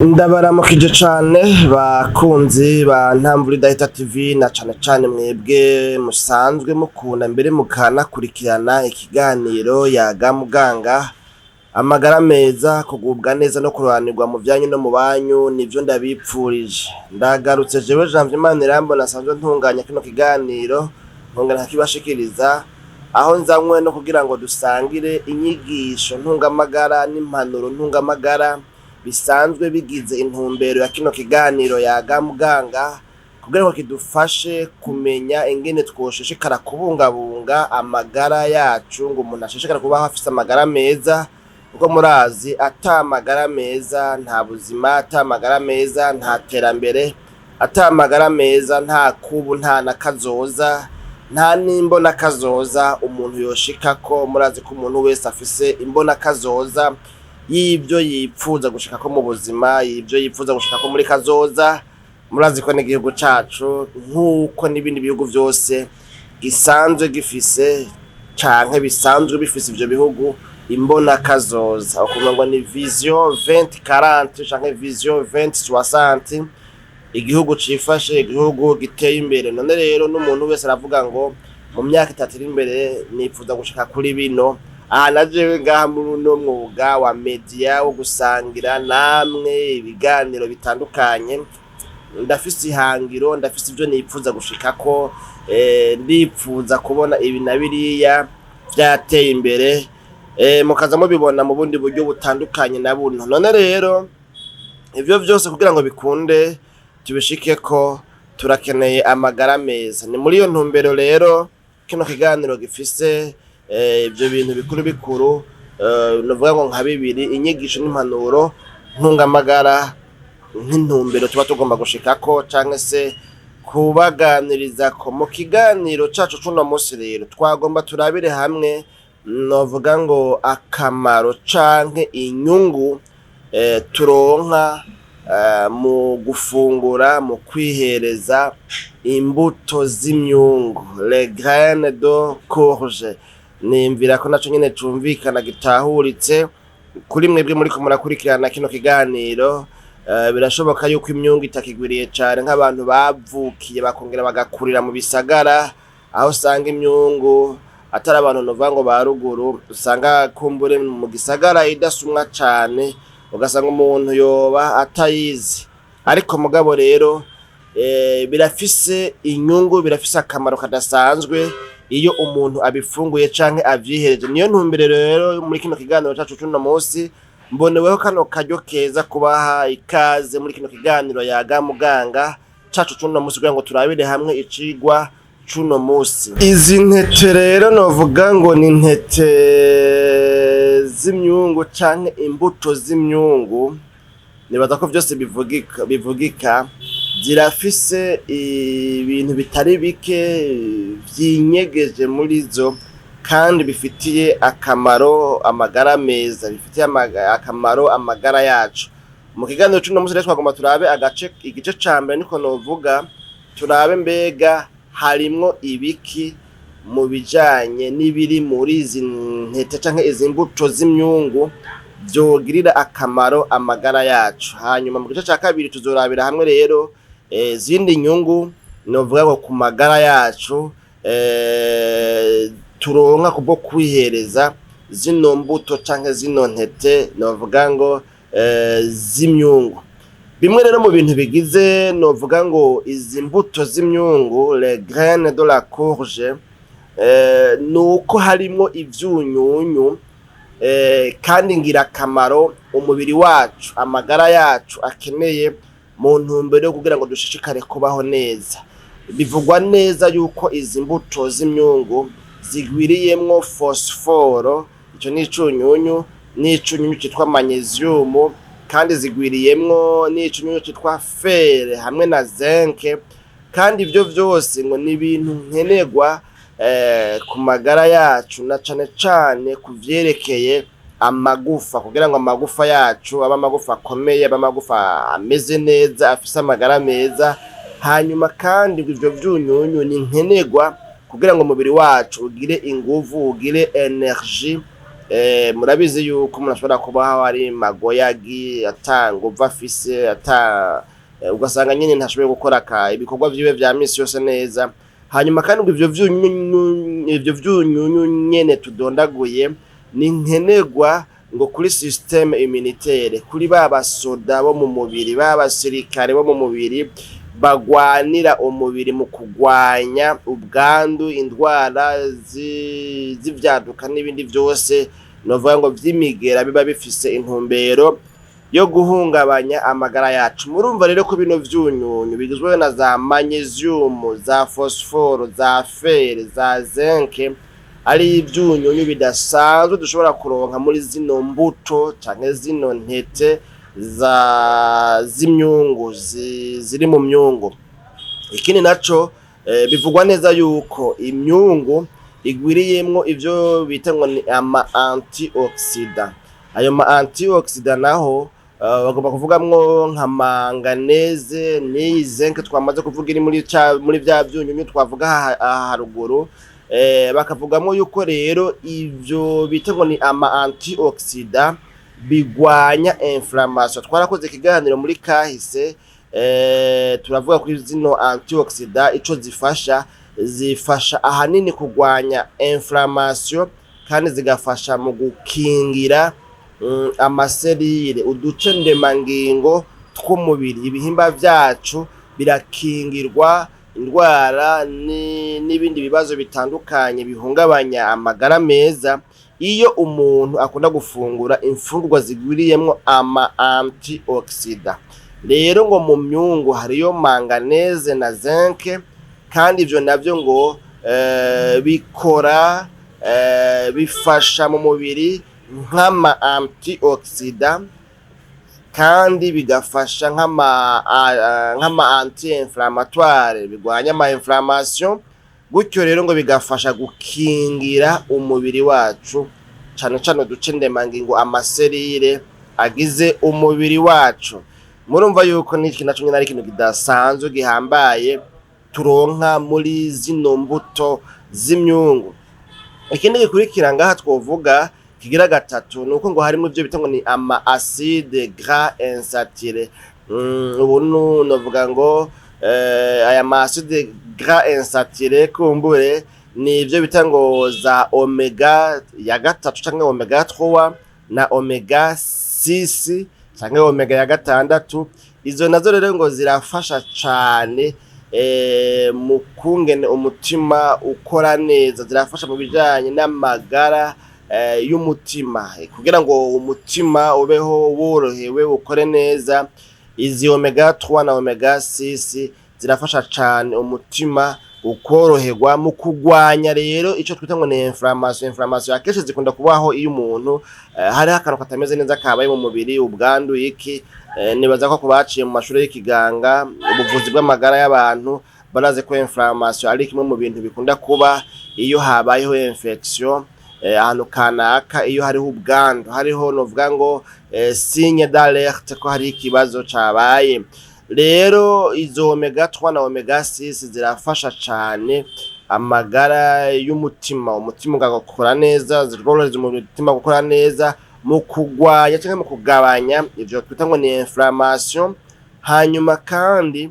Ndabaramukije cane bakunzi ba Ntamvura Idahita TV, na cane cane mwebwe musanzwe mukunda mbere mukanakurikirana ikiganiro Yaga Muganga. Amagara meza, kugubwa neza no kuroranirwa mu vyanyu no mu banyu nivyo ndabipfurije. Ndagarutse jewe Janvier Manirambona asanzwe ntunganya kino kiganiro, nkongera nkakibashikiriza, aho nzanywe no kugira ngo dusangire inyigisho ntungamagara n'impanuro ntungamagara bisanzwe bigize intumbero ya kino kiganiro Yaga Muganga, kugira ngo kidufashe kumenya ingene twoshishikara kubungabunga amagara yacu, ngo umuntu ashishikare kubaho afise amagara meza, kuko murazi ata magara meza nta buzima, ata magara meza nta terambere, ata magara meza nta kubu, nta na kazoza, nta n'imbona kazoza umuntu yoshikako. Murazi ko umuntu wese afise imbona kazoza y'ibyo yipfuza gushikako mu buzima, y'ibyo yipfuza gushikako muri kazoza. Murazi ko n'igihugu cacu, nk'uko n'ibindi bihugu vyose, gisanzwe gifise canke bisanzwe bifise ivyo bihugu imbona kazoza, ukuvuga ngo ni vision 2040 canke vision 2060, igihugu cifashe, igihugu giteye imbere. None rero n'umuntu wese aravuga ngo mu myaka 3 iri imbere nipfuza gushika kuri bino. Aha na jewe ngaha muri uno mwuga wa media wo gusangira namwe ibiganiro bitandukanye, ndafise ihangiro, ndafise ivyo nipfuza gushikako, ndipfuza kubona ibi na biriya vyateye imbere, mukaza mubibona mu bundi buryo butandukanye na buno. None rero ivyo vyose kugira ngo bikunde tubishikeko, turakeneye amagara meza. Ni muri iyo ntumbero rero kino kiganiro gifise ivyo bintu bikuru bikuru, novuga ngo nka bibiri: inyigisho n'impanuro ntungamagara, nk'intumbero tuba tugomba gushikako canke se kubaganirizako. Mu kiganiro cacu c'uno musi rero twagomba turabire hamwe, novuga ngo akamaro canke inyungu turonka mu gufungura, mu kwihereza imbuto z'imyungu, les graines de courge. Nimvira ko naco nyene cumvikana, gitahuritse kuri mwebwe muriko murakurikirana kino kiganiro. Birashoboka yuko imyungu itakigwiriye cane nk'abantu bavukiye bakongera bagakurira mu bisagara, aho usanga imyungu atari abantu novuga ngo ba ruguru, usanga kumbure mu gisagara idasumwa cane, ugasanga umuntu yoba atayizi. Ariko mugabo rero birafise inyungu, birafise akamaro kadasanzwe iyo umuntu abifunguye canke avyihereje. Niyo ntumbero rero muri kino kiganiro cacu c'uno musi. Mboneweho kano karyo keza kubaha ikaze muri kino kiganiro Yaga Muganga cacu c'uno musi, kugira ngo turabire hamwe icigwa c'uno musi. Izi ntete rero novuga ngo ni intete z'imyungu canke imbuto z'imyungu, nibaza ko vyose bivugika, bivugika. Zirafise ibintu bitari bike vyinyegeje muri zo kandi bifitiye akamaro amagara meza, bifitiye akamaro amagara yacu. Mu kiganiro c'uno musi rero twagomba turabe agace, igice ca mbere niko novuga, turabe mbega harimwo ibiki mu bijanye n'ibiri muri izi ntete canke izi mbuto z'imyungu vyogirira akamaro amagara yacu. Hanyuma mu gice ca kabiri tuzorabira hamwe rero izindi nyungu, novuga ngo ku magara yacu, turonka kubwo kwihereza zino mbuto canke zino ntete, novuga ngo z'imyungu. Bimwe rero mu bintu bigize, novuga ngo izi mbuto z'imyungu, les graines de la courge, nuko harimwo ivyunyunyu kandi ngirakamaro umubiri wacu, amagara yacu akeneye mu ntumbero yo kugira ngo dushishikare kubaho neza. Bivugwa neza yuko izi mbuto z'imyungu zigwiriyemwo phosphore, ico ni icunyunyu, n'icunyunyu citwa magnesium, kandi zigwiriyemwo n'icunyunyu citwa fer hamwe na zinc. Kandi ivyo vyose ngo ni ibintu nkenerwa ku magara yacu, na cane cane ku vyerekeye amagufa, kugira ngo amagufa yacu abe amagufa akomeye, abe amagufa ameze neza, afise amagara meza. Hanyuma kandi ngo ivyo vyunyunyu ni nkenerwa kugira ngo umubiri wacu ugire inguvu, ugire énergie. Murabizi yuko umuntu ashobora kubaho ari magoyagi, ata nguvu afise, ata ugasanga nyene ntashoboye gukora ibikorwa vyiwe vya misi yose neza. Hanyuma kandi ngo ivyo vyunyunyu nyene tudondaguye ni nkenerwa ngo kuri système immunitaire, kuri ba basoda bo mu mubiri, ba basirikare bo mu mubiri bagwanira umubiri mu kugwanya ubwandu, indwara z'ivyaduka n'ibindi vyose, novuga ngo vy'imigera biba bifise intumbero yo guhungabanya amagara yacu. Murumva rero ko bino vyunyunyu bigizwe na za magnésium, za phosphore, za fer, za zinc, ari ivyunyunyu bidasanzwe dushobora kuronka muri zino mbuto canke zino ntete za z'imyungu ziri mu myungu. Ikindi naco, bivugwa neza yuko imyungu igwiriyemwo ivyo bita ngo ni ama antioxydants. Ayo ma antioxydants naho bagomba kuvugamwo nka manganèse n'iyi zinc twamaze kuvuga iri muri vya vyunyunyu twavuga aha haruguru. Bakavugamwo yuko rero ivyo bita ngo ni ama antioxydants bigwanya inflammation. Twarakoze ikiganiro muri kahise, turavuga kuri zino antioxydants ico zifasha. Zifasha ahanini kugwanya inflammation, kandi zigafasha mu gukingira ama cellules, uduce ndemangingo tw'umubiri. Ibihimba vyacu birakingirwa indwara n'ibindi bibazo bitandukanye bihungabanya amagara meza iyo umuntu akunda gufungura imfungurwa zigwiriyemwo ama antioxydants. Rero ngo mu myungu hariyo manganèse na zinc, kandi ivyo navyo ngo bikora, bifasha mu mubiri nk'ama antioxydants, kandi bigafasha nk'ama anti-inflammatoire, bigwanya ama inflammation. Gutyo rero ngo bigafasha gukingira umubiri wacu, cane cane uduce ndemangingo, ama cellules agize umubiri wacu. Murumva yuko n'iki naco nyene ari ikintu kidasanzwe gihambaye turonka muri zino mbuto z'imyungu. Ikindi gikurikira ngaha twovuga kigira gatatu, nuko ngo harimo ivyo bita ngo ni ama acides gras insaturés. Ubu novuga ngo aya ma acides gras insaturés kumbure ni ivyo bita ngo za oméga ya gatatu canke oméga 3 na oméga 6 canke oméga ya gatandatu. Izo nazo rero ngo zirafasha cane mu kungene umutima ukora neza, zirafasha mu bijanye n'amagara y'umutima, kugira ngo umutima ubeho worohewe, ukore neza. Izi oméga 3 na oméga 6 zirafasha cane umutima ukoroherwa mu kugwanya rero ico twita ngo ni inflammation. Inflammation akenshi zikunda kubaho iyo umuntu hariho akantu katameze neza kabaye mu mubiri, ubwandu, iki. Nibaza ko kubaciye mu mashuri y'ikiganga, ubuvuzi bw'amagara y'abantu, barazi ko inflammation ari kimwe mu bintu bikunda kuba iyo habayeho infection ahantu kanaka, iyo hariho ubwandu, hariho novuga ngo signe d'alerte ko hari ikibazo cabaye. Rero izo oméga 3 na oméga 6 zirafasha cane amagara y'umutima, umutima ugakora neza, zirorohereza umutima gukora neza mu kugwanya canke mu kugabanya ivyo twita ngo ni inflammation. Hanyuma kandi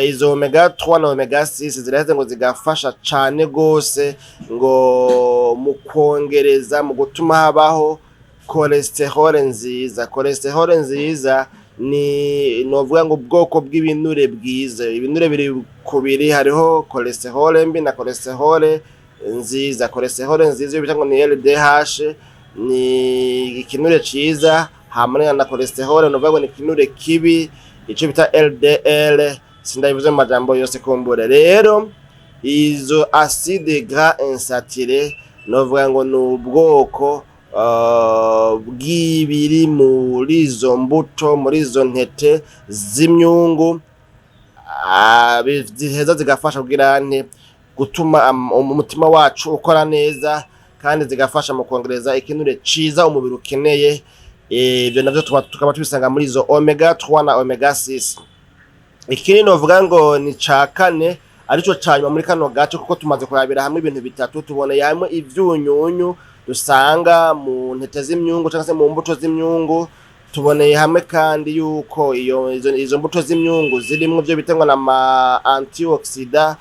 izo oméga 3 na oméga 6 ziraheza ngo zigafasha cane gose ngo mu kwongereza, mu gutuma habaho cholestérol nziza. Cholestérol nziza ni novuga ngo ubwoko bw'ibinure bwiza. Ibinure biri kubiri: hariho cholestérol mbi na cholestérol nziza. Cholestérol nziza iyo bita ngo ni LDH, ni ikinure ciza, hamwe na cholestérol novuga ngo ni ikinure kibi, ico bita LDL. Sindabivuze mu majambo yose kumbure. Rero izo acides gras insaturés novuga ngo ni ubwoko bw'ibiri muri izo mbuto, muri izo ntete z'imyungu, ziheza zigafasha kugira nte? Gutuma umutima wacu ukora neza, kandi zigafasha mu kongereza ikinure ciza umubiri ukeneye. Ivyo navyo tukaba tubisanga muri izo oméga 3 na oméga 6. Ikindi novuga ngo ni ca kane, arico ca nyuma muri kano gace, kuko tumaze kurabira hamwe ibintu bitatu, tuboneye hamwe ivyunyunyu. dusanga mu ntete z'imyungu cyangwa se mu mbuto z'imyungu. Tuboneye hamwe kandi yuko iyo izo mbuto z'imyungu zirimwo ibyo bita ngo n'ama antioxidants,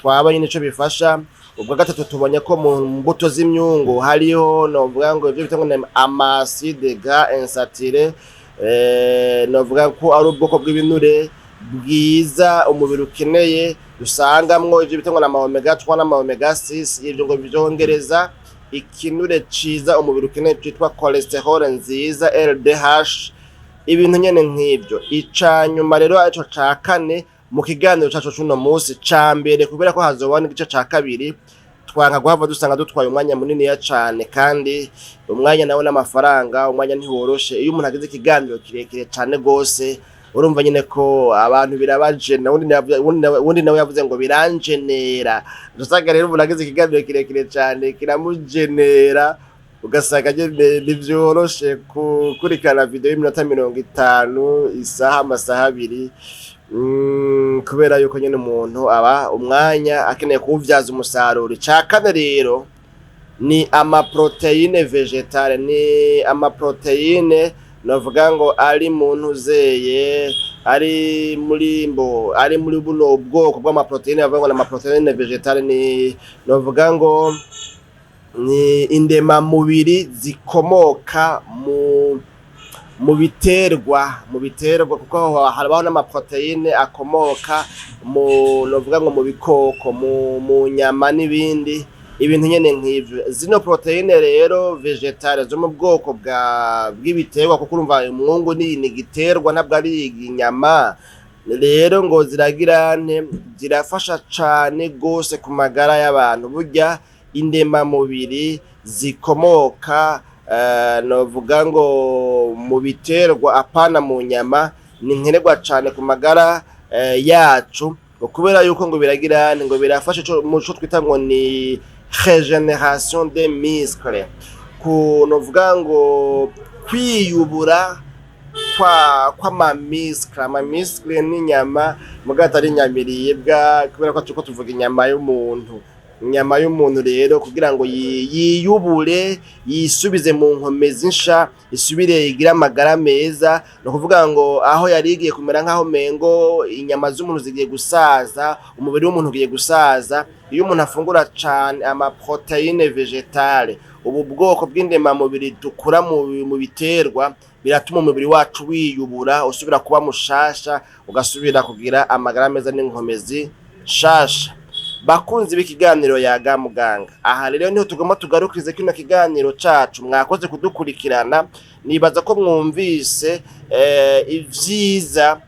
twabonye nico bifasha. Ubwa gatatu, tubonye ko mu mbuto z'imyungu hariho, novuga ngo, ibyo bita ngo ni ama acides gras insaturés, novuga ko ari ubwoko bw'ibinure bwiza umubiri ukeneye, dusangamwo ivyo bita ngo ni ama oméga 3 n'ama oméga 6. Ivyo ngo vyongereza ikinure ciza umubiri ukeneye citwa cholesterol nziza LDH, ibintu nyene nk'ivyo. Ica nyuma rero, arico ca kane mu kiganiro cacu c'uno musi ca mbere, kubera ko hazoba n'igice ca kabiri, twanka guhava dusanga dutwaye umwanya muniniya cane, kandi umwanya nawo n'amafaranga, umwanya ntiworoshe. Iyo umuntu agize ikiganiro kirekire cane gose, urumva nyene ko abantu birabajena. Uwundi nawe yavuze ngo biranjenera. Usanga rero umuntu agize ikiganiro kirekire cane kiramujenera, ugasanga nyene ntivyoroshe gukurikirana video y'iminota 50, isaha, amasaha 2, kubera yuko nyene umuntu aba umwanya akeneye kuwuvyaza umusaruro. Ica kane rero ni ama protéines végétales, ni ama protéines novuga ngo ari mu ntuzeye, ari muri mbo, ari muri buno bwoko bw'ama protéines bavuga ngo ni ama protéines végétales, ni novuga ngo ni indemamubiri zikomoka mu biterwa, kuko harabaho n'ama protéines akomoka mu, novuga ngo, mu bikoko, mu nyama n'ibindi, ibintu nyene nk'ivyo. Zino protéines rero végétales zo mu bwoko bw'ibiterwa, kuko urumva umwungu ni igiterwa, ntabwo ari inyama, rero ngo ziragira nte? Zirafasha cane gose ku magara y'abantu. Burya indemamubiri zikomoka, novuga ngo, mu biterwa apana mu nyama, ni nkenerwa cane ku magara yacu, ngo kubera yuko ngo biragira, ngo birafasha ico mu co twita ngo ni régénération des muscles, ku novuga ngo kwiyubura kw'ama muscles. Ama muscles n'inyama, mugabo atari inyama iribwa, kubera ko turiko tuvuga inyama y'umuntu. Inyama y'umuntu rero, kugira ngo yiyubure, yisubize mu nkomezi nsha, isubire igire amagara meza, ni ukuvuga ngo aho yari igiye kumera nk'aho mengo inyama z'umuntu zigiye gusaza, umubiri w'umuntu ugiye gusaza, iyo umuntu afungura cane ama protéines végétales, ubu bwoko bw'indemamubiri dukura mu biterwa, biratuma umubiri wacu wiyubura, usubira kuba mushasha, ugasubira kugira amagara meza n'inkomezi nshasha. Bakunzi b'ikiganiro Yaga Muganga, aha rero niho tugomba tugarukirize kino kiganiro cacu. Mwakoze kudukurikirana. Nibaza ko mwumvise ivyiza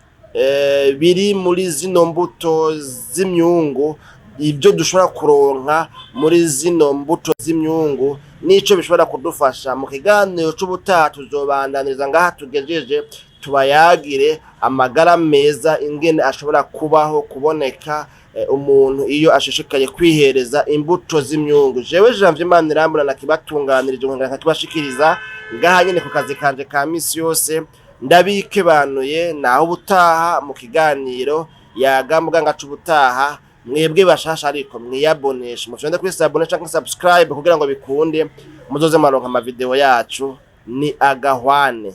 biri muri zino mbuto z'imyungu, ibyo dushobora kuronka muri zino mbuto z'imyungu n'ico bishobora kudufasha. Mu kiganiro c'ubutaha tuzobandaniriza ngaha tugejeje, tubayagire amagara meza ingene ashobora kubaho, kuboneka, umuntu iyo ashishikaye kwihereza imbuto z'imyungu. Jewe Janvier Manirambona nakibatunganirije, nkongera nkakibashikiriza ngaha nyene ku kazi kanje ka misi yose. Ndabikebanuye, naho ubutaha mu kiganiro Yaga Muganga c'ubutaha. Mwebwe bashasha ariko mwiyaboneshe, mufyonde kuri s'abonner canke subscribe kugira ngo bikunde muzoze muronka ama video yacu. Ni agahwane.